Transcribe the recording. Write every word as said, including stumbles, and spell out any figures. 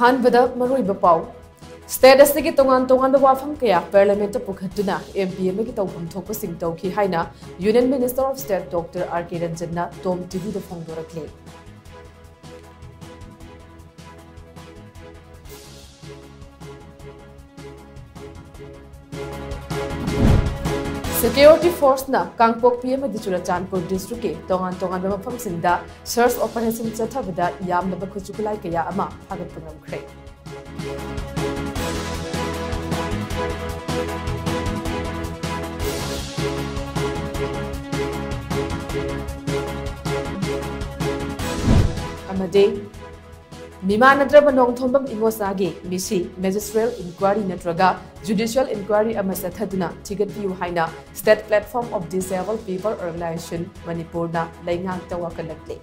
ꯑꯍꯥꯟꯕꯗ ꯃꯔꯨꯑꯣꯏꯕ ꯄꯥꯎ꯫ State ꯑꯁꯤꯒꯤ ꯇꯣꯉꯥꯟ ꯇꯣꯉꯥꯟꯕ ꯋꯥꯐꯝ ꯀꯌꯥ Parliament ꯇ ꯄꯨꯈꯠꯇꯨꯅ M P ꯑꯃꯒꯤ ꯇꯧꯐꯝ ꯊꯣꯛꯄꯁꯤꯡ ꯇꯧꯈꯤ ꯍꯥꯏꯅ Union Minister of State Doctor R K ꯔꯟꯖꯟꯅ Tom T V the ꯐꯣꯡꯗꯣꯔꯛꯂꯤ꯫ Security Force ꯅ ꯀꯥꯡꯄꯣꯛꯄꯤ ꯑꯃꯗꯤ ꯆꯨꯔꯆꯥꯟꯄꯨꯔ district ꯀꯤ ꯇꯣꯉꯥꯟ ꯇꯣꯉꯥꯟꯕ ꯃꯐꯝꯁꯤꯡꯗ search operation ꯆꯠꯊꯕꯗ ꯌꯥꯝꯂꯕ ꯈꯨꯠꯁꯨ ꯈꯨꯠꯂꯥꯏ ꯀꯌꯥ ꯑꯃ ꯐꯥꯒꯠꯄ ꯉꯝꯈ꯭ꯔꯦ꯫ ꯑꯃꯗꯤ ꯃꯤꯃꯥꯟꯅꯗ꯭ꯔꯕ ꯅꯣꯡꯊꯣꯝꯕꯝ ꯏꯉꯣꯆꯥꯒꯤ ꯃꯤꯁꯤ magisterial inquiry ꯅꯠꯇ꯭ꯔꯒ judicial inquiry ꯑꯃ ꯆꯠꯊꯗꯨꯅ ꯊꯤꯒꯠꯄꯤꯌꯨ ꯍꯥꯏꯅ State Platform of Disabled People Organization ꯃꯅꯤꯄꯨꯔꯅ ꯂꯩꯉꯥꯛꯇ ꯋꯥꯀꯠꯂꯛꯂꯤ꯫